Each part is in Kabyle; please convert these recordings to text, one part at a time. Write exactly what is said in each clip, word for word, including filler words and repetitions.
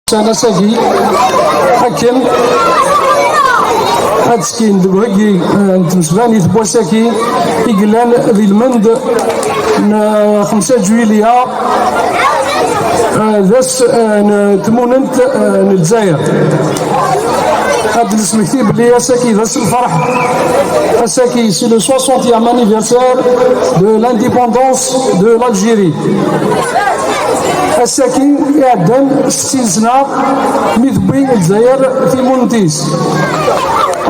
Ass-agi akken ad ttekkin deg uheggi, eh, n tmesbanit n wass-agi i yellan di lmend n xemsa Jwilya, eh, d ass, eh, n tmunent, eh, n Lezzayer. Ad d-nesmekti belli ass-agi d ass n lferḥ. Ass-agi, c'est le soixantième anniversaire de l'indépendance de l'Algérie. Ass-agi iɛeddan settin sna mi tewwi Lezzayer timunent-is.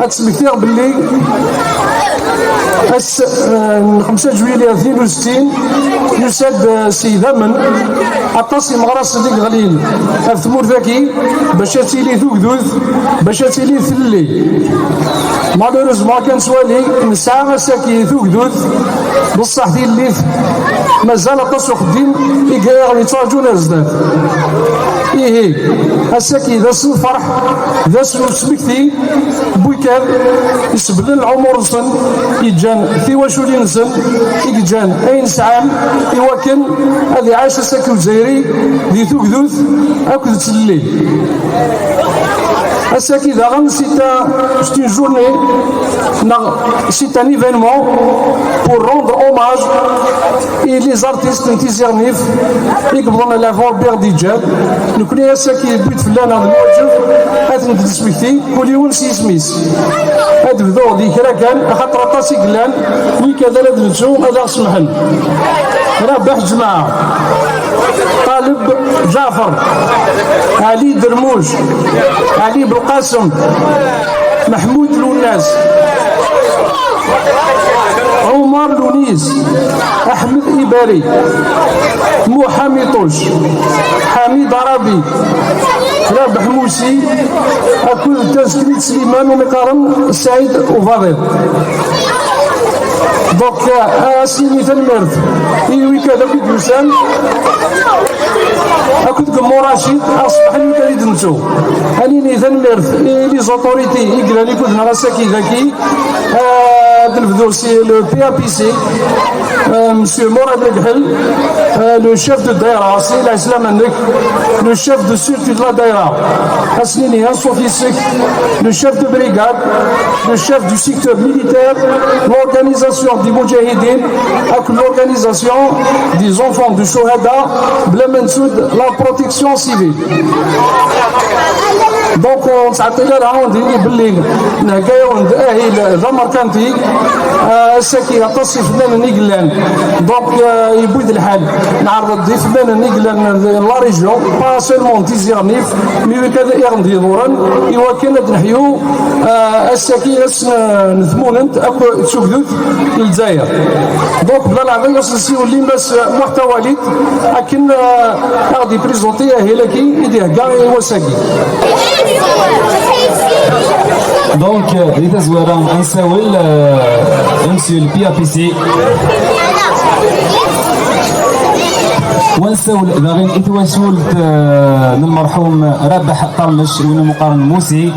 Ad d-smektiɣ belli ass, eh, n xemsa Jwilya tnin u settin, yusa-d, eh, s yidammen aṭas imeɣrasen i yeɣlin ɣef tmurt-agi, bac ad tili tugdut, bac ad tili tlelli. Malheureusement, akken nettwali, nesɛa ass-agi tugdut, beṣṣeḥ tillit mazal aṭas uxeddim i aɣ-yettṛaǧun ar zdat. Ihi, ass-agi d ass n lferḥ, d ass n usmekti n wigad iseblen lɛumur-nsen, yeǧǧan tiwaculin-nsen, i yeǧǧan ayen sɛan i wakken ad iɛac ass-agi Uzzayri di tugdut akked tlelli. Ass-agi daɣen, c'est un, c'est une journée, neɣ c'est un événement pour rendre hommage i les artistes n Tizi Ɣnif i yewwḍen à l'avant-garde, d iǧad. Nekni ass-agi yewwi-d fell-aneɣ lwaǧeb ad ten-id-nesmekti, kul yiwen s yisem-is. Ad bduɣ di kra kan, axaṭer aṭas i yellan, wigad ara d-nettu ad aɣ-semḥen. Rabeḥ Ǧemɛa, Ṭaleb Ǧaɛfer, Ɛli Dermuj, Ɛli Belqasem, Meḥmud Lwennas, Ɛumar Lunis, Aḥmed Ibari, Muḥa Miṭuc, Ḥamid Arabi, Rabeḥ Musi, akked Tazkrit Sliman, umi qqaren Saɛid Ubaḍiḍ. Donc, euh, ad as-nini tanemmirt i wigad akk i d-yusan, akked Gemmu Racid, aṣbeḥ n wigad i d-nettu. Ad nini tanemmirt i les autorités i yellan akked-neɣ ass-agi dagi. Euh, ad nebdu si le P A P C, euh, Monsieur Mourad Leghel, euh, le chef de daïra, si l'islam, le chef de structure de la daïra, Asnini, un sous-officier, le chef de brigade, le chef du secteur militaire, l'organisation des moudjahidines, avec l'organisation des enfants de Chouhada, Bla Mansoud, la protection civile. Donc, on s'attend à la ronde, il est belé, on a gagné, on a gagné, on a gagné, euh, ce qui a passé, donc, euh, il bouge le hal. نعرض الضيف لنا نقلن la région, pas seulement Tizi Ɣnif, mi wigad i ɣ-d-iḍuren, i wakken ad neḥyu, ah, ass-agi ass n, n tmunent akk d tugdut n Lezzayer. Donc, bla leɛḍil, ad nsiwel i Mass Muḥ Tawali, akken, ah, ad ɣ-d-ipriẓenti ahil-agi i d-ihegga i wass-agi. Donc, di tazwara, ad nsawel, euh, i Monsieur le P A P C. Wa nessawel daɣen i twacult, eh, n lmerḥum Rabeḥ Ṭarmec, win umi qqaren Musi.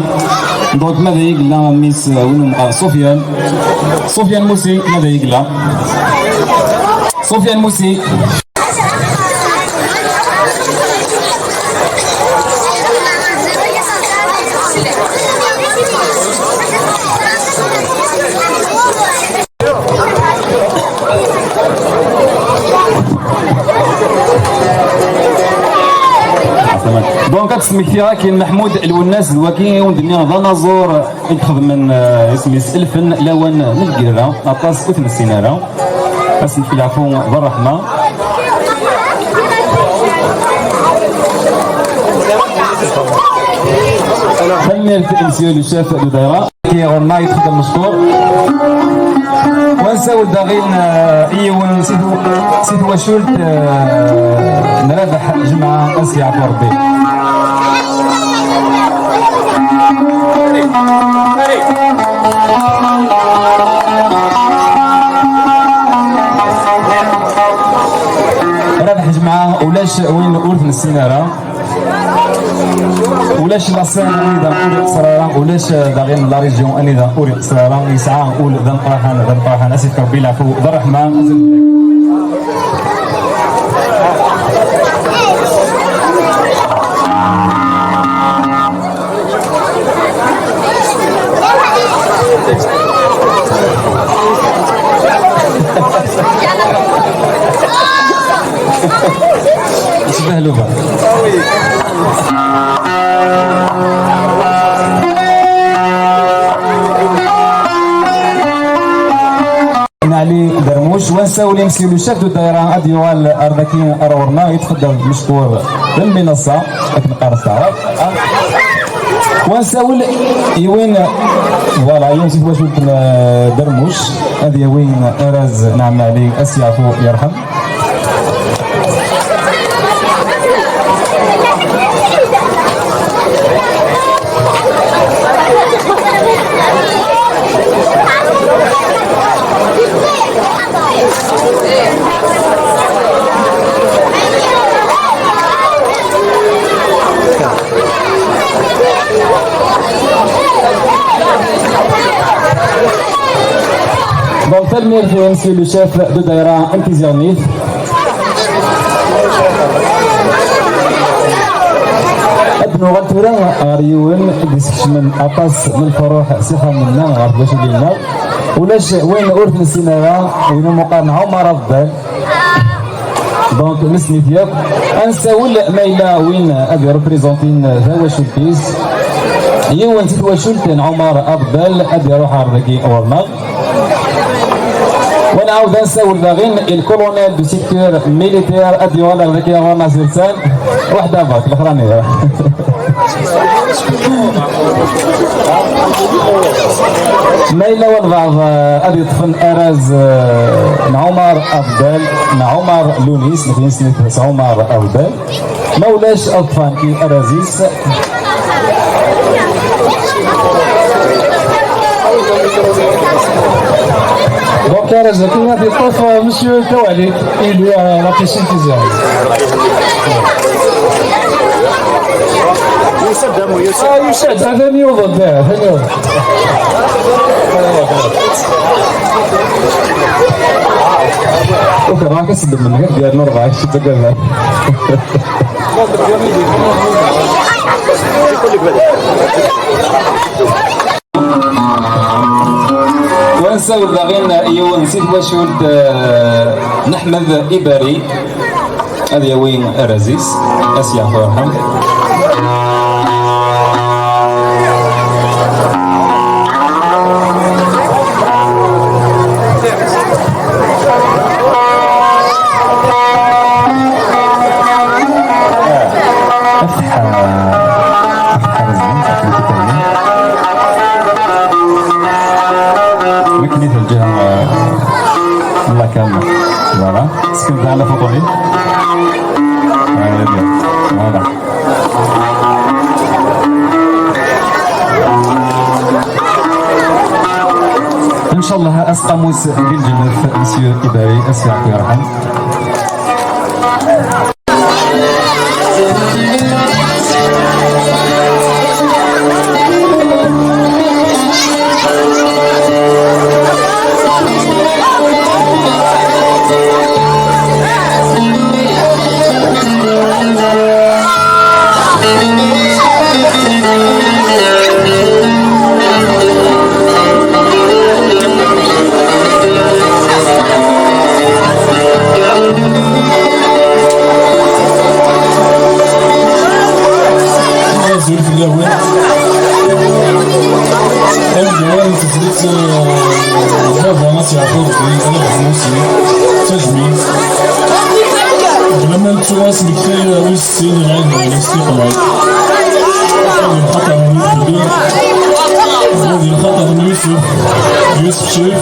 Donc, ma d ay yella mmi-s, eh, win umi qqaren Sufyan. Sufyan Musi, ma d ay yella. Sufyan Musi. Donc, ad d-smektiɣ akken Meḥmud Lwennas d wagi i wen-d-nniɣ d anaẓur i ixedmen, eh, isem-is lfen lawan n lgirra, aṭas ur t-nessin ara. Ad s-nefk leɛfu d ṛṛeḥma. Tanemmirt i Monsieur le chef de daïra. Ɣur-neɣ yettxeddem mecṭuḥ. Wa nessawel daɣen, eh, i yiwen si tw-, si twacult, eh, n Rabeḥ Jemɛa, ad s-yeɛfu Ṛebbi. Rabeḥ Jemɛa, ulac win ur t-nessin ara. Ulac la scène anida ur iqṣer ara, ulac daɣen la région anida ur iqṣer ara. Yesɛa ul d ameqqraḥan, d ameqqraḥan, ad s-yefk Ṛebbi leɛfu d ṛṛeḥma. Azul fell-ak. Yecbeḥ Luba. Ɛli Dermuc, wa nessawel i Monsieur le chef de daïra ad yuɣal ar daki ar ɣur-neɣ, yettqedder meckur d lminassa, akken qqaren s taɛrabt. Wa nessawel i win, voilà, yiwen si twacult n, euh, Dermuc, ad yawi arraz n Ɛemmi Ɛli, ad s-yeɛfu yerḥem. Donc, tanemmirt i Monsieur le chef de daïra n Tizi Ɣennit. Ad nuɣal tura ɣer yiwen i d-iskecmen aṭas n lefruḥ s ixxamen-nneɣ ɣer twaculin-nneɣ. Ulac win ur t-nessin ara, win umi qqaren Ɛumar Abdal. Donc, nessen-it yakk. Ad nessawel ma yella win ad ireprezantin tawacult-is. Yiwen si twacult n Ɛumar Abdal ad iruḥ ɣer dagi ɣur-neɣ. Wa nɛawed ad nessawel daɣen i le colonel du secteur militaire ad yuɣal ɣer dagi ɣur-neɣ Zersan. Waḥda berk, lexrani. Ma yella walbeɛḍ, eh, ad yeṭṭfen arraz, eh, n Ɛumar Abdal, n Ɛumar Lunis, nekk nessen-it s Ɛumar Abdal. Ma ulac, ad ṭṭfen i arraz-is. Donc, arraz-agi ad yeṭṭef, euh, Monsieur Tawali, élu à la piscine Tizi Ɣennit. Yusa-d, a mu, yusa-d. Ah, yusa-d, atan yuḍen, atan yuḍen. Ok, ṛuḥ-as-d, yerna ṛebɛa, kečč d tagada. Wa nessawel daɣen yiwen si twacult, eh, n Ḥmed Ibari, ad yawi arraz-is, ad s-yeɛfu yerḥem. افتح، افتح الرزق، افتح الكتاب. مكني في الجهة، الله كامل. Voilà. سكنت على فوتوني. Voilà. إن شاء الله أسقموس بالجنة، Monsieur Ibari, أسيعك يرحم. Azul fell-awen. Amezwaru n tezlit, eh, baba ad s-yeɛfu Rebbi, ad iṛḥem Musi, tajmilt. Bla ma nettu asmekti wis sin lɛid n listiqlal. Ad yemxaṭer Mluk Belli, ad yemxaṭer Yusef, Yusef Crif,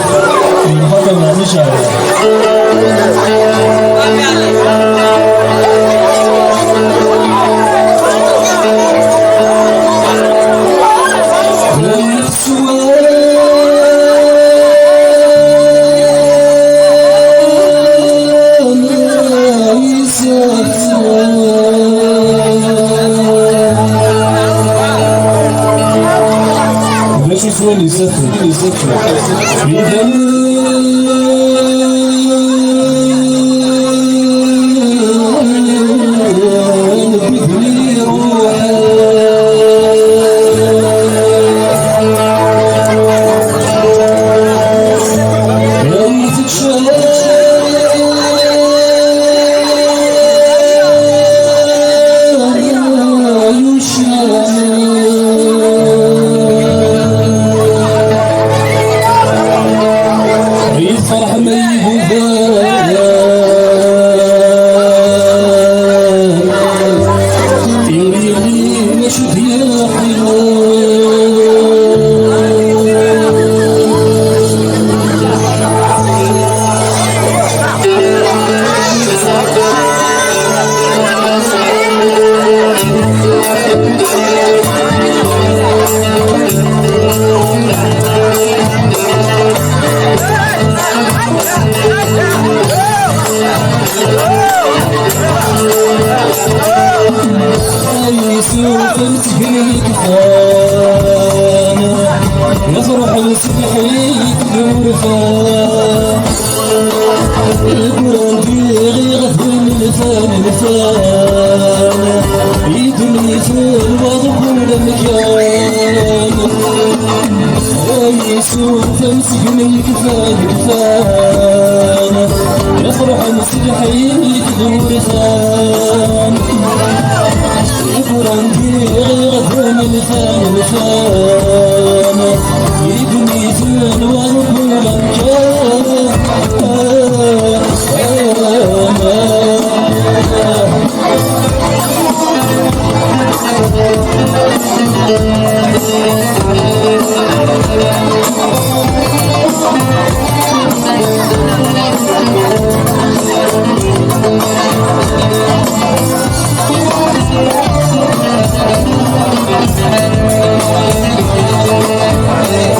ad yemxaṭer Ɛmic Ɛli. D acu swal isaffen? Ufan seg-i yekfan, yefreḥ mselḥit d urfan. Lkuran diɣ iɣden lfan lfan, i ddunit n waḍu kul amkan. Ay isufan seg-i yekfan yekfan, yefreḥ mselḥit d urfan. Iḍran diɣ iɣden lfan lfan, i ddunit n waḍu kul amkan.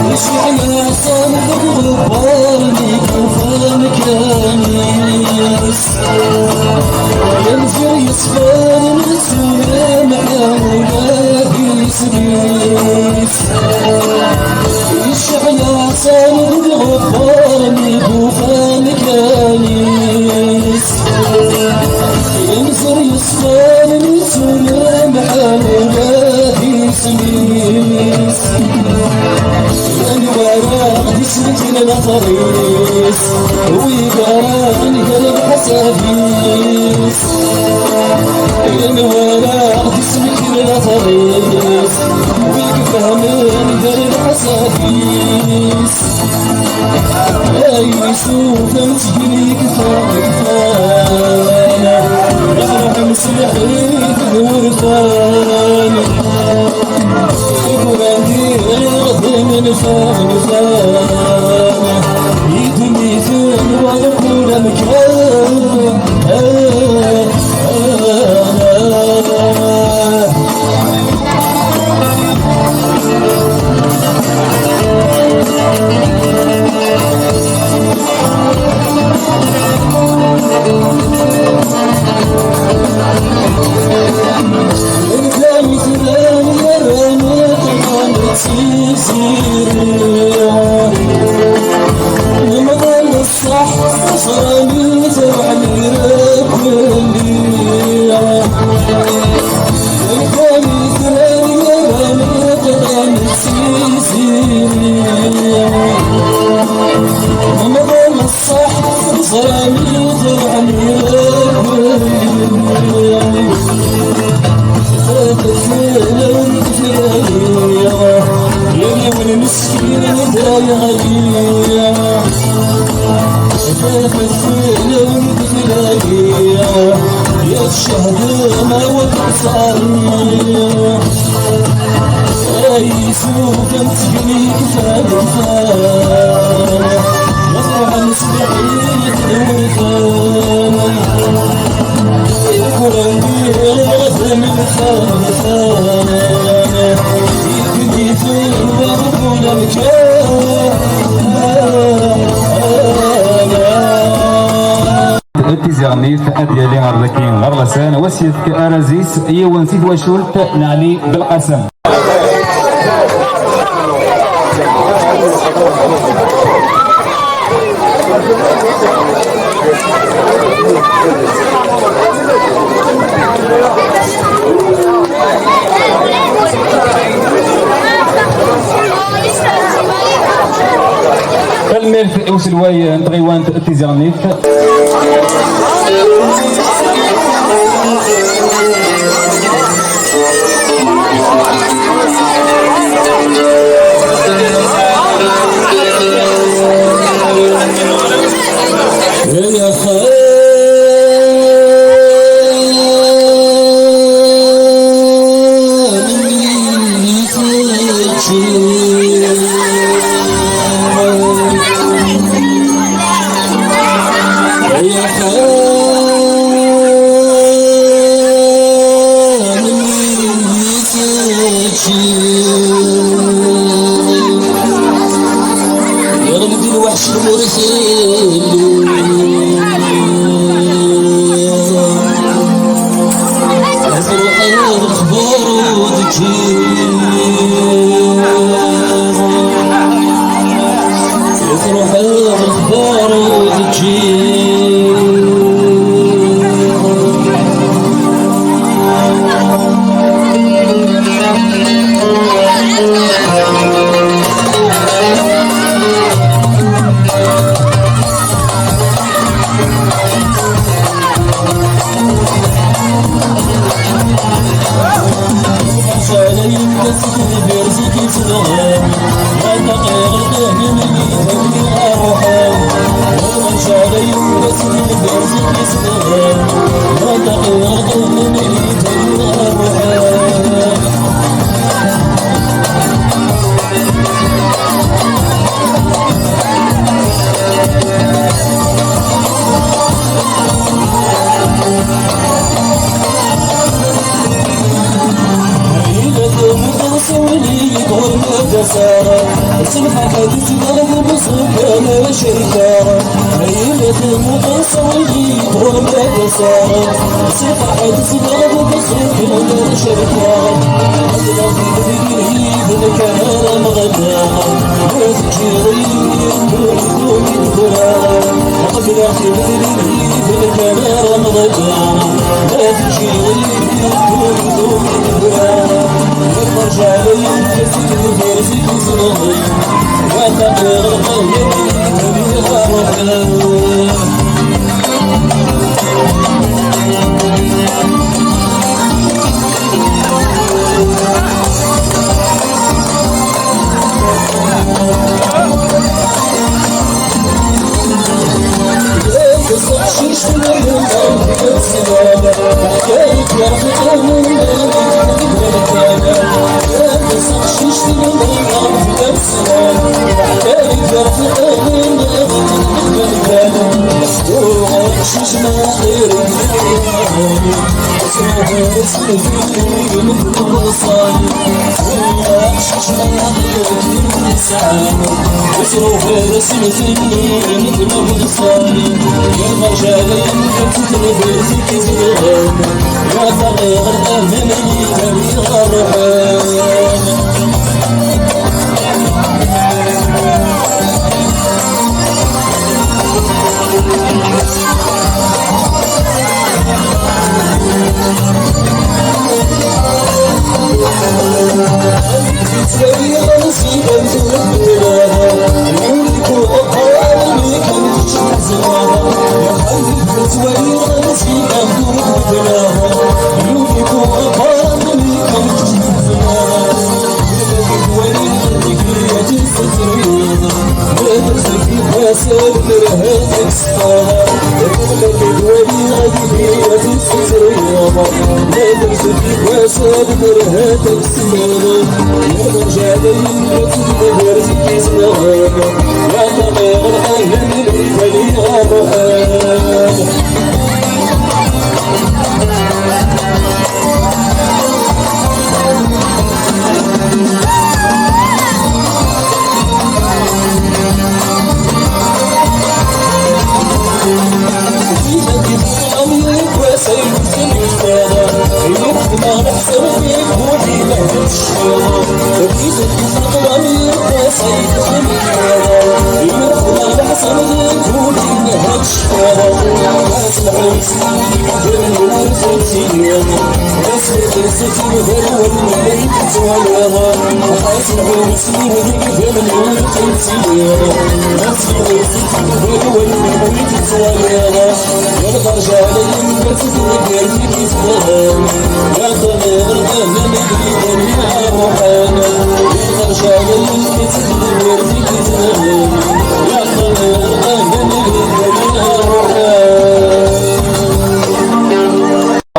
Acḥal aɛṣan deg uɣebbar mi yufa amkan-is. Amzir yeṣfan, nessulam ula d isem-is. Yecɛel aɛṣan deg uɣebbar mi yufa amkan-is. Amzir yeṣfan, nessulam ula d isem-is. Anwa ara ɣ-d-isellken later-is, wid ara nger lḥesab-is? Anwa ara ɣ-d-isellken later-is, wid ifehmen nger lḥesab-is? Ay isufan seg-i yekfan, yekfan, yefreḥ mselḥit d urfan. Iɣden lfan lfan, i ddunit n waḍu kul amkan. Anda yetran yerran iqeṭṭan d tiziri. Lemḍan ṣṣeḥ, ẓran-it ruḥen irekkelli. Anda yetran yerran iqeṭṭan d tiziri. Lemḍan ṣṣeḥ, ẓran-it ruḥen irekkelli. Faqet fell-awen teflali, yal yiwen meskin d ayeɣli. Faqet fell-awen teflali, ya tcehdem a wat ḥṣan. Ay isufan seg-i yekfan yekfan, yefreḥ mselḥit d urfan. Iqran diɣ iɣden lfan lfan, i ddunit n waḍu kul amkan. Tizi Ɣennit ad yali ɣer daki ɣer Lasan, wa s-yefk araz-is yiwen si twacult n Ɛli Belqasem. Tanemmirt i uselway n tɣiwant Tizi Ɣennit. Lexbar ur teǧǧi.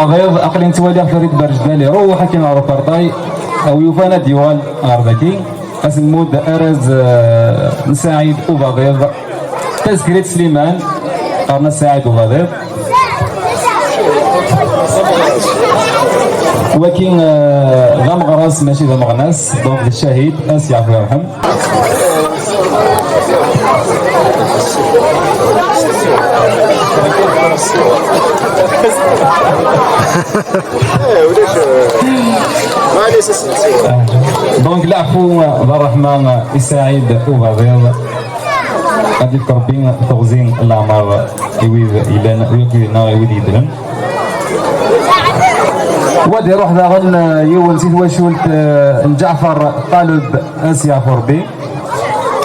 Aḍiḍ, aql-i nettwali Farid Berjdal iruḥ akin ɣer uferṭay, awi yufan ad d-yuɣal ɣer daki. Aselmud arraz, eh, n Saɛid Ubaḍiḍ. Tazkrit Sliman, qqaren-as Saɛid Ubaḍiḍ. Waki, eh, d ameɣras, mačči d ameɣnas, donc d ccahid, ad s-yeɛfu yerḥem. Donc, leɛfu d ṛṛeḥma i Saɛid Ubaḍiḍ. Ad yefk Rebbi teɣzi n leɛmer i wid yellan, i wid yedren. Wa ad iruḥ daɣen, eh, yiwen si twacult, eh, n Ǧaɛfar Ṭaleb, ad s-yeɛfu Rebbi.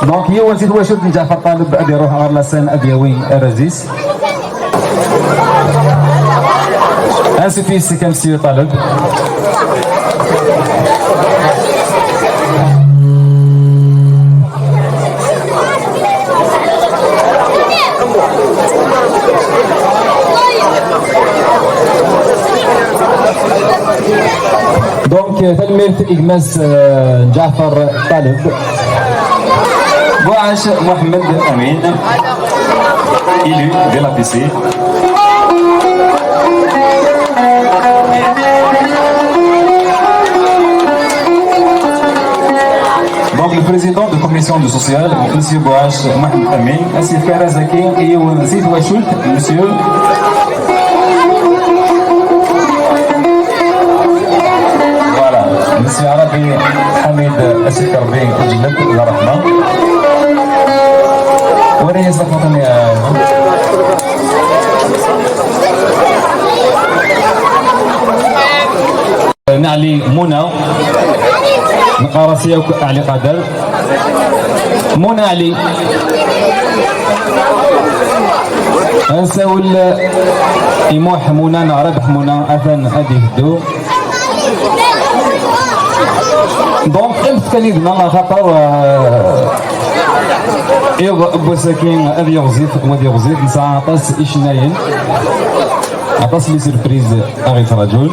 Donc, yiwen si twacult n Ǧaɛfar Ṭaleb ad iruḥ ɣer la scène ad yawi arraz-is. Ansuf yis-k a Monsieur Ṭaleb. Donc, euh, tanemmirt i gma-s, euh, Ǧaɛfar Ṭaleb. Bouache Mohamed Amine, élu de l'A P C. Donc, le président de commission de sociale, Monsieur Bouache Mohamed Amine, ainsi que Razaki et Youssef Wachout, Monsieur. Voilà, Monsieur Arabi Hamid Asif Karbi Ujleb, la rahma. Wa riyas la Fatimia. Naɛli Muna, nqar-as yakk Ɛli Qader. Muna Ɛli. Ad nsawel i Muḥ Muna neɣ Rabeḥ Muna, atan ad iheddu. Donc, qqimet kan yid-neɣ, axaṭer, euh, iḍ n wass-agi ad yeɣzif, wa ad yeɣzif, nesɛa aṭas icennayen. Aṭas n les surprises i ɣ-yettraǧun.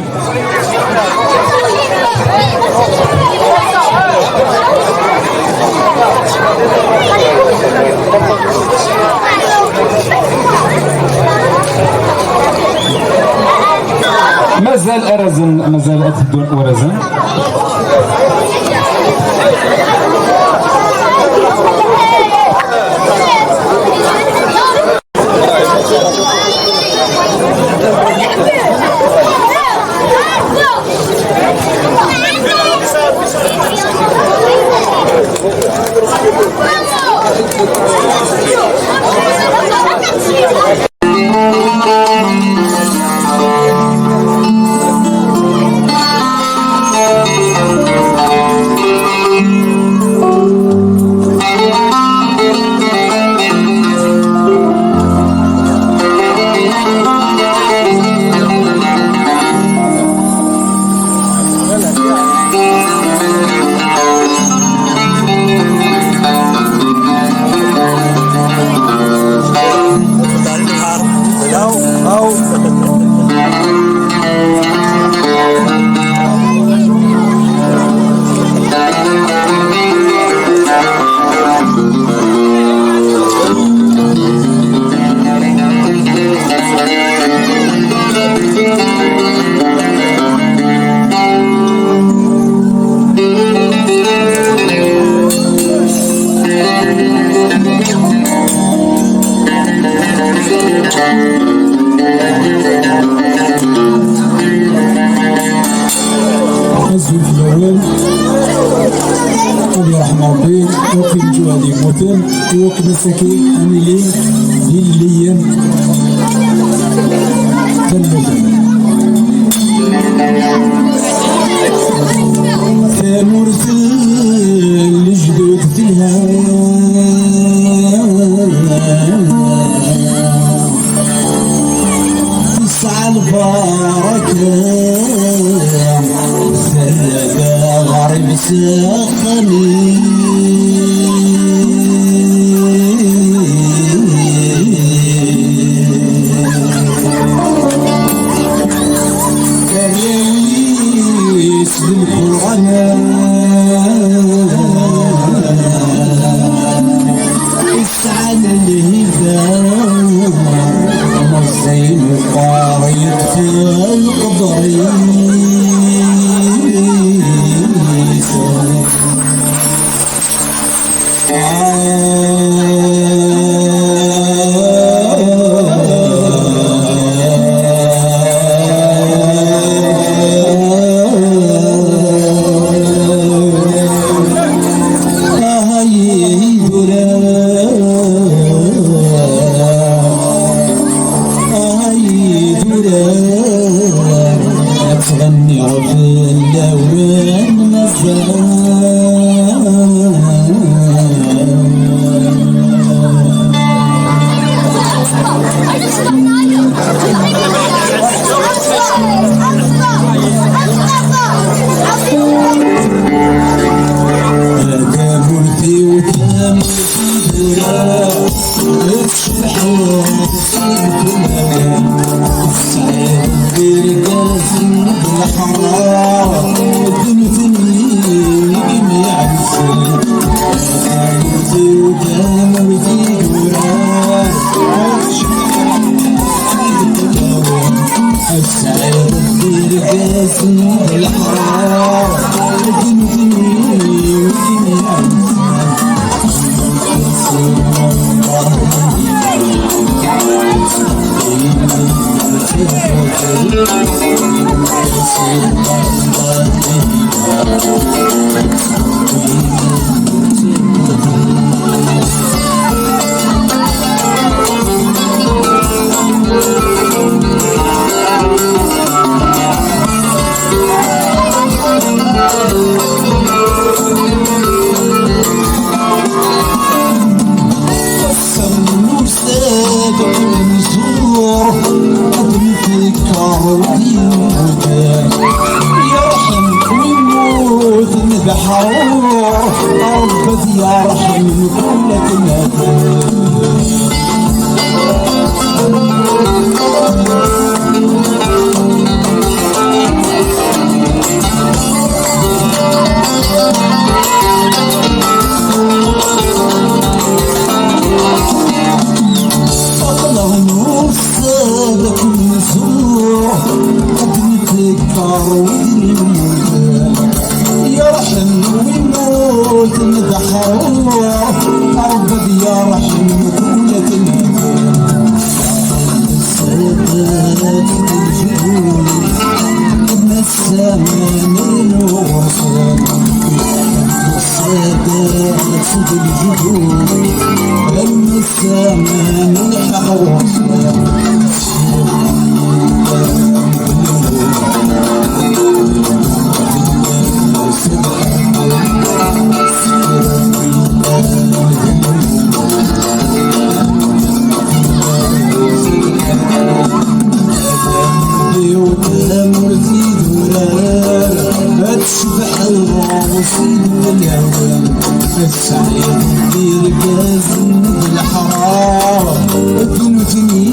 Mazal arrazen, mazal ad teddun warrazen. Azul fell-awen, ad yerḥem Rebbi akk imjuhad yemmuten, i wakken ass-agi ad nili d ilelliyen. Tanemmirt. Tamurt n lejdud telha, tesɛa lbaraka, terra-d aɣrib s axxam-is. Arraw-is d lqurɛan, sɛan lhiba, meẓẓi meqqar yeṭṭef lqedr-is. Ad ttɣenniɣ fell-awen mazal. Tamurt-iw, tamurt-iw, tecbeḥ. Tesɛiḍ irgazen d leḥrar, d nutni i m-iɛessen. Tamurt-iw, tamurt-iw, tesɛiḍ irgazen d leḥrar, d nutni i m-iɛessen. Ass-a nusa-d ad nzur, ad nfekker wid yemmuten. Yerḥem win yemmuten d aḥrur, Ṛebbi ad yerḥem mkul akken ad Aql-aɣ nusa-d ad ken-nzur, ad d-nfekker wid yemmuten. Yerḥem win yemmuten d aḥrur, Ṛebbi ad yerḥem mkul akken ad Sadat lejdud, massa n lɣerṣen. Sadat lejdud, massa n lɣerṣen. Yiwet tamurt idurar, ad tecbeḥ lɣerṣ-is d wulawen, ad tesɛiḍ irgazen d leḥrar, d nutni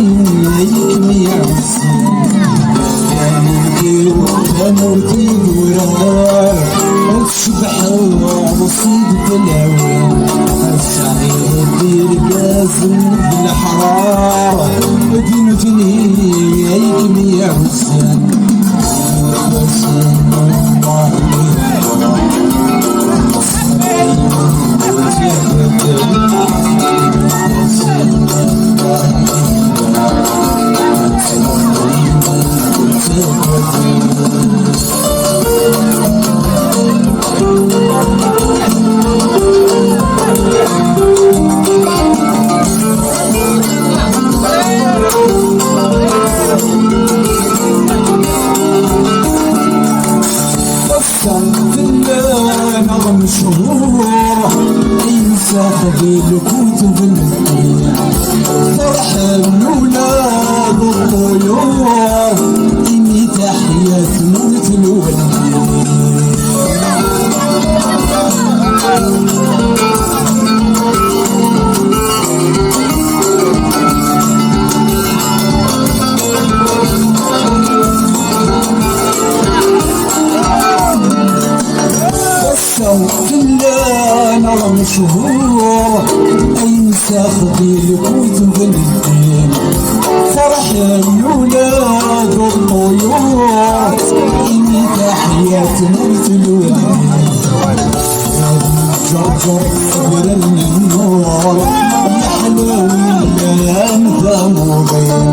ay kem-iɛessen. Tamurt-iw, tamurt idurar, ad tecbeḥ lɣerṣ-is d wulawen, ad tesɛiḍ irgazen d leḥrar, d nutni ay kem-iɛessen. Ass-a fell-aneɣ mechuṛ, ay nsax di lkuteb n ddin. Ferḥen ula d ṭṭuyur, imi taḥya tmurt lwaldin. Ass-a fell-aneɣ mechuṛ, ay nsax di lkuteb n ddin. Ferḥen ula d ṭṭuyur, imi taḥya tmurt lwaldin. Ǧerǧer adrar n nnur, yeḥlaw illan tamuḍin.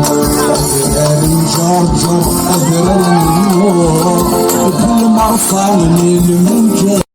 Adrar n Ǧerǧer, adrar n nnur, d lmerṣa n lmulk.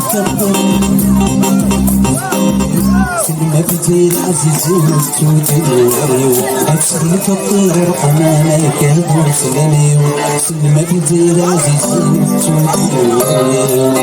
Selmet-d i lɛziz-iw, tettut-d lwar-iw, ad teflek ṭṭir ireqman, akka d umeslal-iw. Selmet-d i lɛziz-iw, tettut-d lwar-iw.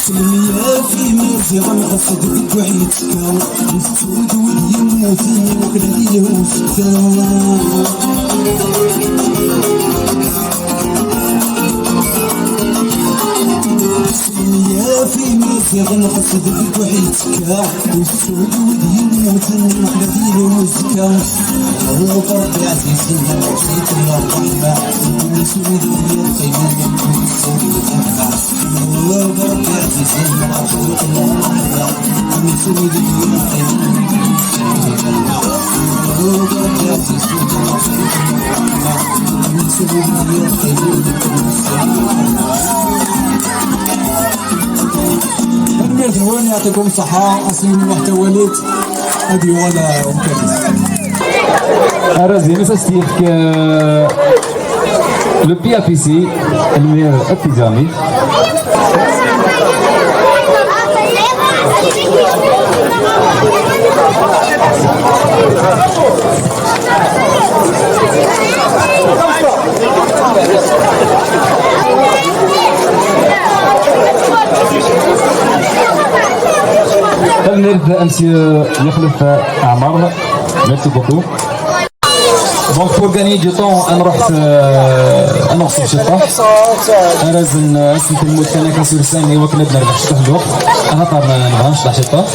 Selmi-ak imaziɣen ɣef deg waḥ yettekka, yettu-d wid yemmuten i wakken ad yelhu uzekka. Selmi-ak imaziɣen ɣef deg waḥ yettekka, yettu-d wid yemmuten i wakken ad yelhu uzekka. Ṛebbi ɛzizen, ṛebbi tella ṛṛeḥma, ṛebbi yeswi d wid yeqqimen, ṛebbi yeswi d lehna. Tanemmirt-nwen, يعطيكم الصحة. Aslum n tawallit ad yuɣal, uh, umkan-is. Arraz-ines ad s-t-yefk, uh, le P A P C, Elmir At Tijani. Tanemmirt a Monsieur Yaxlef Ɛmar. Merci beaucoup. Donc, pour gagner du temps, ad nruḥ, euh, ad nɣeṣṣeb ciṭṭaḥ. Arraz n, euh, asentel Mutkan akka sur scène, i wakken ad nerbeḥ ciṭṭaḥ n lweqt. Axaṭer nebɣa ad necḍeḥ ciṭuḥ.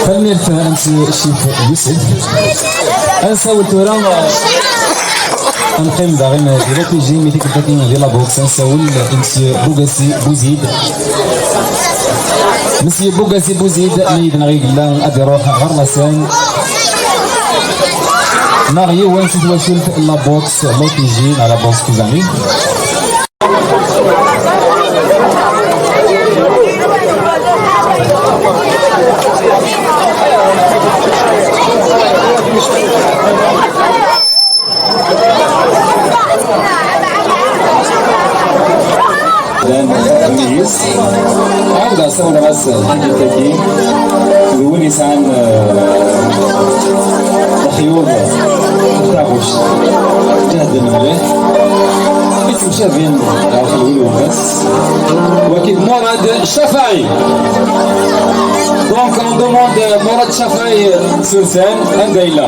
Tanemmirt a Msi Ccix Yusef. Ad nsawel tura, ad neqqim daɣen di l'O T G, mi tikkelt-agi di la boxe, ad nsawel i Monsieur Bougassi Bouzid. Monsieur Bougassi Bouzid, mi yid-neɣ i yella, ad iruḥ ɣer la scène. Neɣ yiwen si twacult n la boxe, l'O T G, neɣ la boxe Kouzani. Dan ameyyez. Ɛawdeɣ sawleɣ-as tikkelt-agi d win yesɛan, eh, lexyuḍ n taɣect. Ǧehden mliḥ. Ittemcabin ɣef lwil u wass. Wagi d Murad Cafai. Donc, on demande Murad Cafai sur scène, anda yella?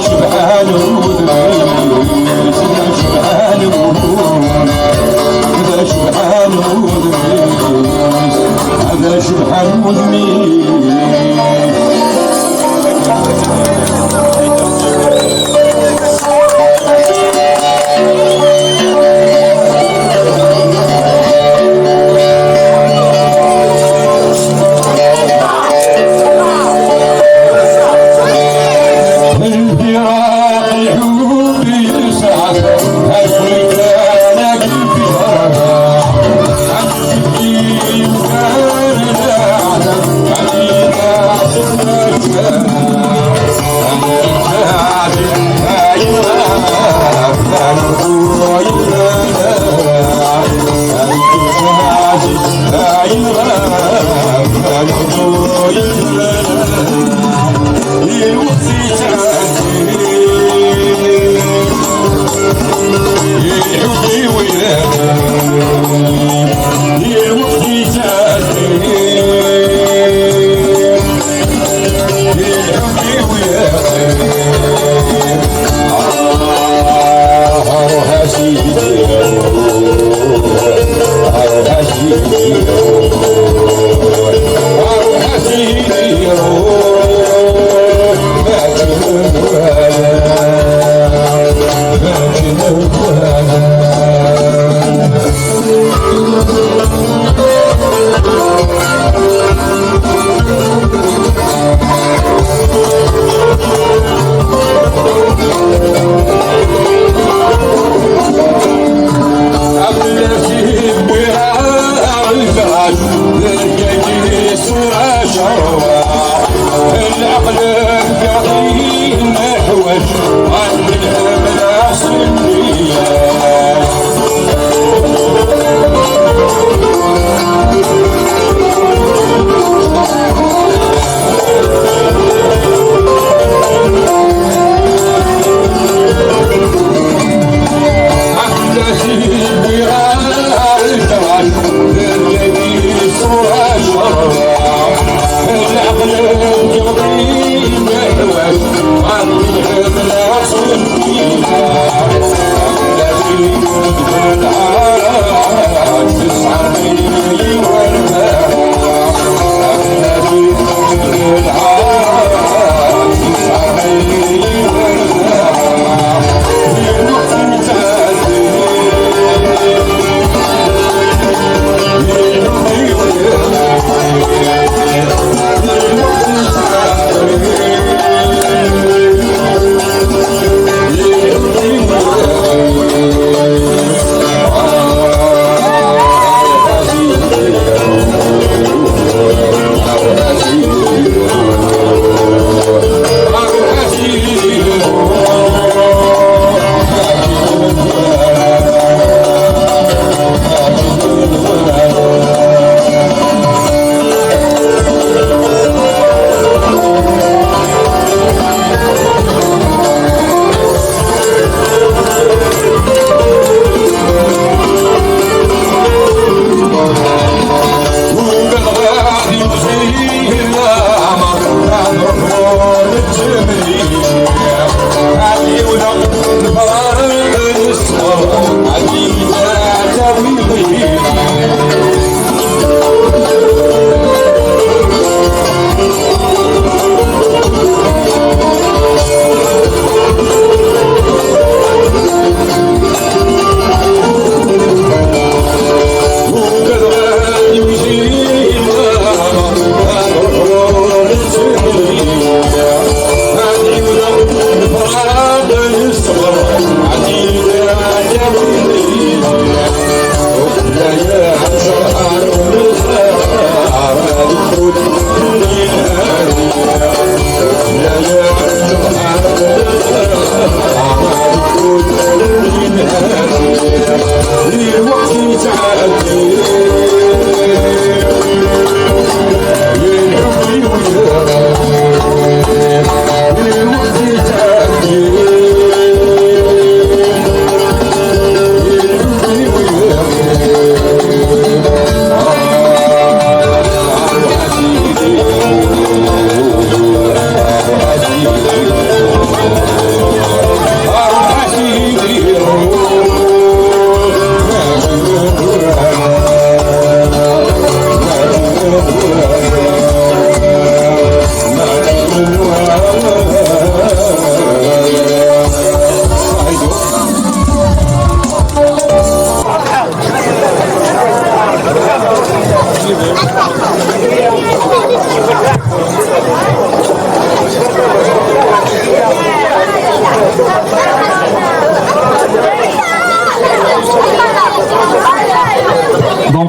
Subḥan udem-is, subḥan udem-is, subḥan udem-is.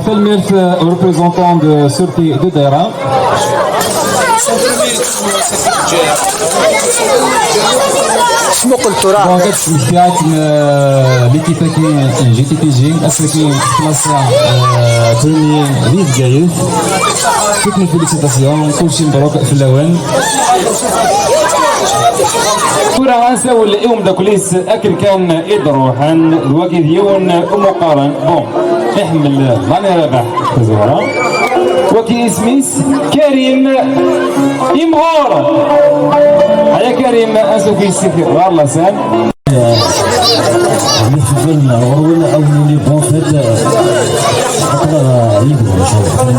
Tanemmirt, euh, au représentant de sûreté de Daïra. Smuqel tura. Donc, ad smektiɣ akken, euh, l'équipe-agi n G T P G, ass-agi classé, euh, premier di Bgayet. Toutes mes félicitations, kulci mebruk fell-awen. Tura ad nsawel i umeddakel-is akken kan i d-ruḥen, d wagi d yiwen umuqaren. Bon, iḥemmel Mani Rabaḥ tazwara. Wagi isem-is Karim Imɣur. Aya Karim, ansuf yes-k ɣer la scène. Nixdem ɣur-wen ad wen-nini bonne fête. Aql-aɣ yid-wen, inchallah.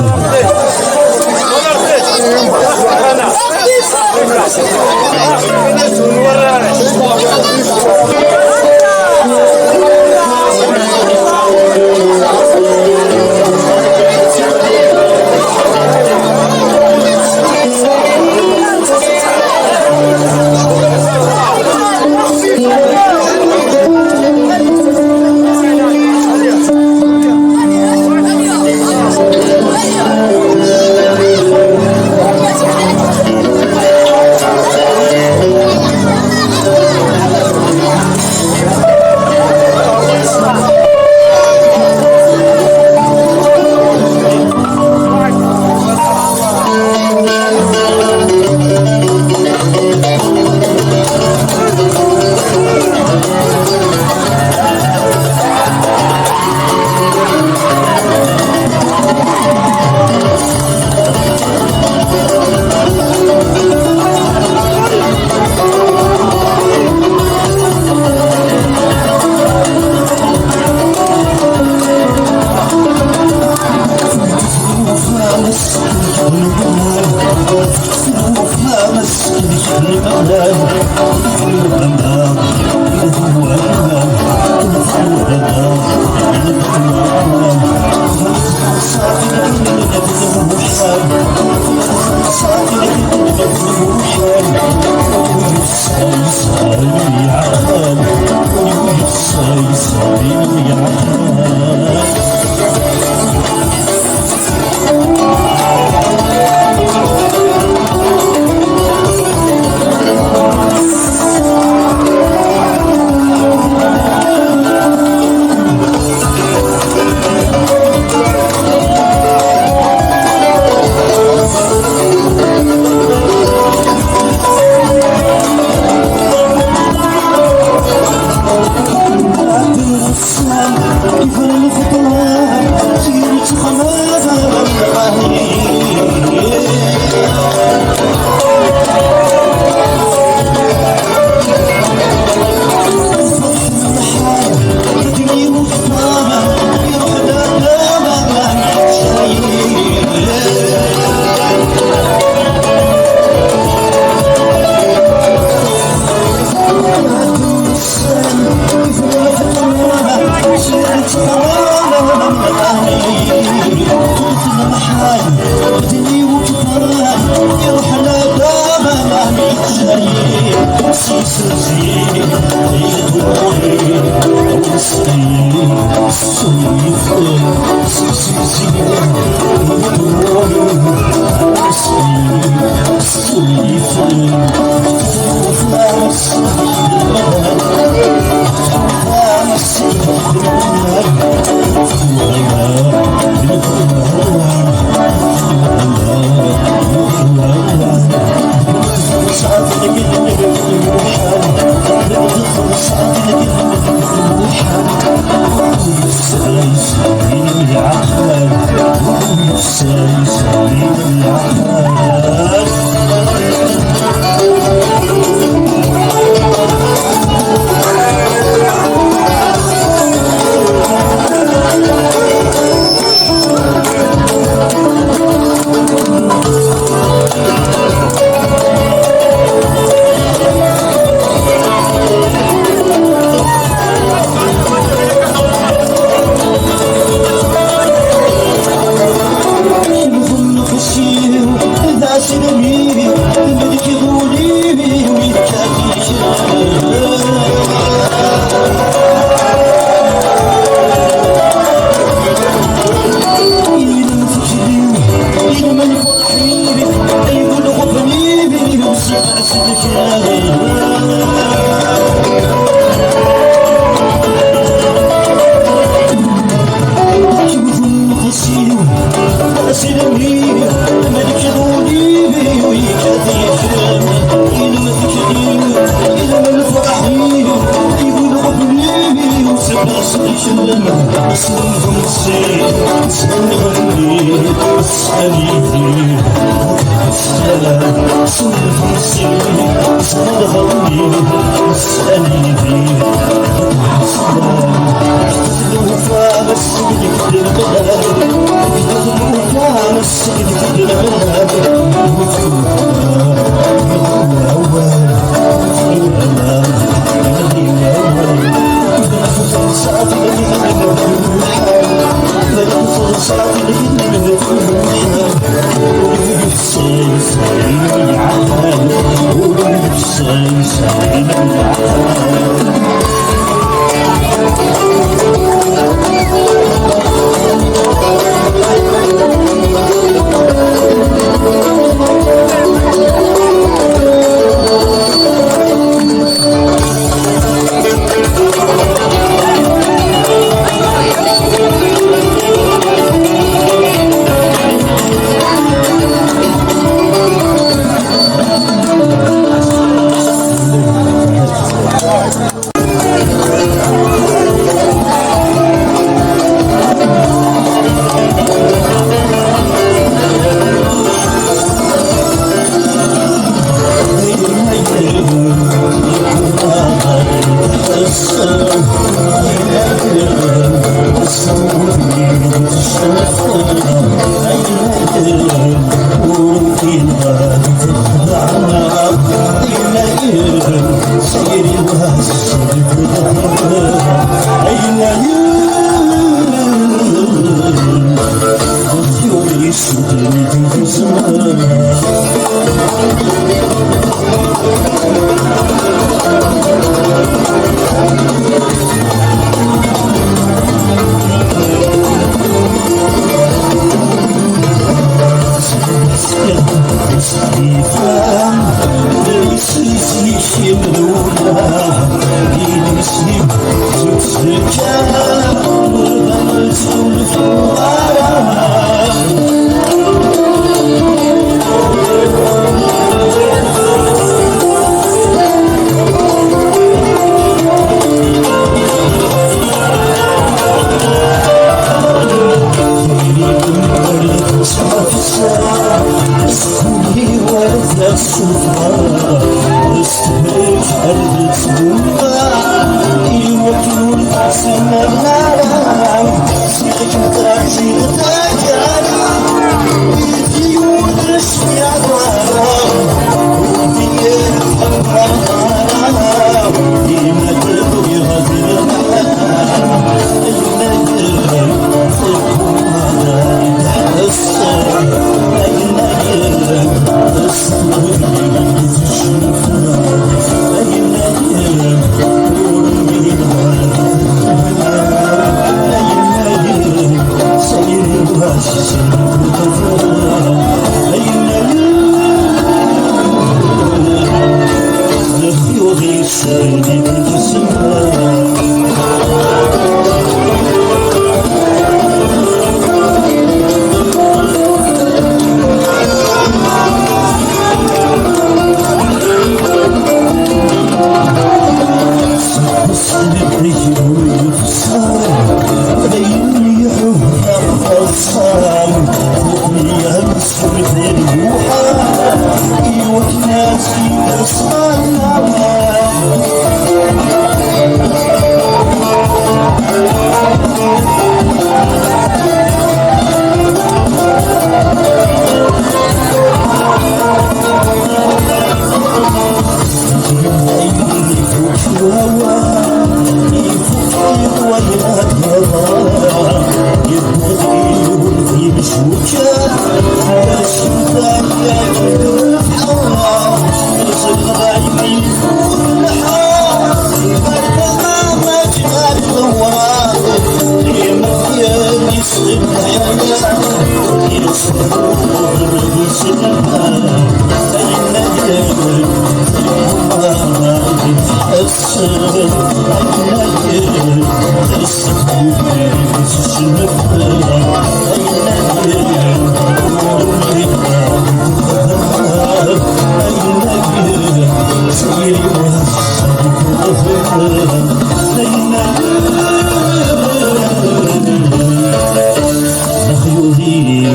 Tanemmirt,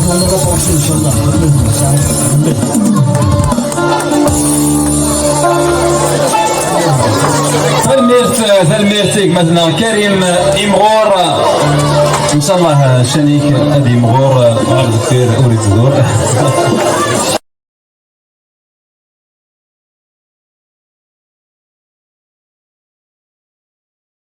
à la prochaine, inchallah. Tanemmirt, tanemmirt i gma-tneɣ Karim Imɣur. Inchallah, ccan-ik ad yimɣur ɣer deffir ur yettdur.